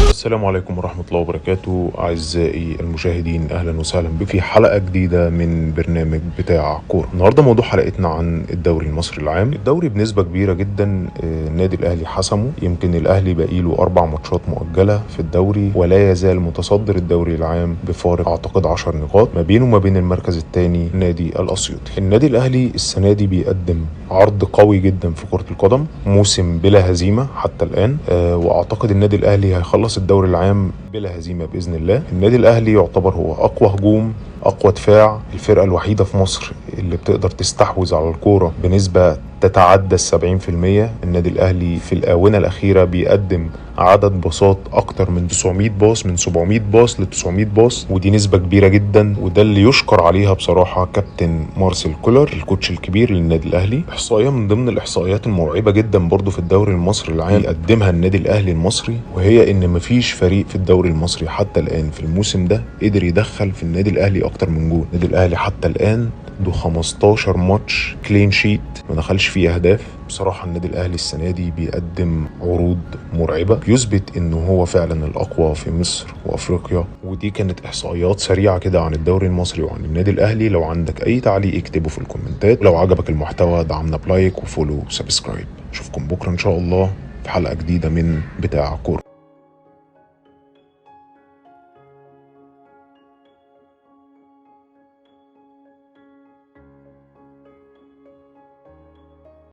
السلام عليكم ورحمة الله وبركاته أعزائي المشاهدين، أهلا وسهلا بكم في حلقة جديدة من برنامج بتاع كورة. النهاردة موضوع حلقتنا عن الدوري المصري العام. الدوري بنسبة كبيرة جدا النادي الأهلي حسمه. يمكن الأهلي باقي له 4 ماتشات مؤجلة في الدوري، ولا يزال متصدر الدوري العام بفارق أعتقد 10 نقاط ما بينه وما بين المركز الثاني نادي الأسيوطي. النادي الأهلي السنة دي بيقدم عرض قوي جدا في كرة القدم، موسم بلا هزيمة حتى الآن، وأعتقد النادي الأهلي هيخلص الدوري العام بلا هزيمة بإذن الله. النادي الأهلي يعتبر هو أقوى هجوم، أقوى دفاع، الفرقة الوحيدة في مصر اللي بتقدر تستحوذ على الكورة بنسبة تتعدى 70%. النادي الأهلي في الآونة الأخيرة بيقدم عدد باصات أكتر من 900 باص، من 700 باص ل 900 باص، ودي نسبة كبيرة جدا، وده اللي يشكر عليها بصراحة كابتن مارسيل كولر ال coach الكبير للنادي الأهلي. إحصائية من ضمن الإحصائيات المرعبة جدا برضو في الدوري المصري العام يقدمها النادي الأهلي المصري، وهي إن مفيش فريق في الدوري المصري حتى الآن في الموسم ده قدر يدخل في النادي الأهلي أكتر من جول. النادي الأهلي حتى الآن عنده 15 ماتش clean sheet ما دخلش فيه أهداف. بصراحة النادي الأهلي السنة دي بيقدم عروض مرعبة، بيثبت إنه هو فعلا الأقوى في مصر وأفريقيا. ودي كانت إحصائيات سريعة كده عن الدوري المصري وعن النادي الأهلي. لو عندك أي تعليق اكتبه في الكومنتات. لو عجبك المحتوى دعمنا ب like و follow و subscribe. أشوفكم بكرة إن شاء الله في حلقة جديدة من بتاع كورة.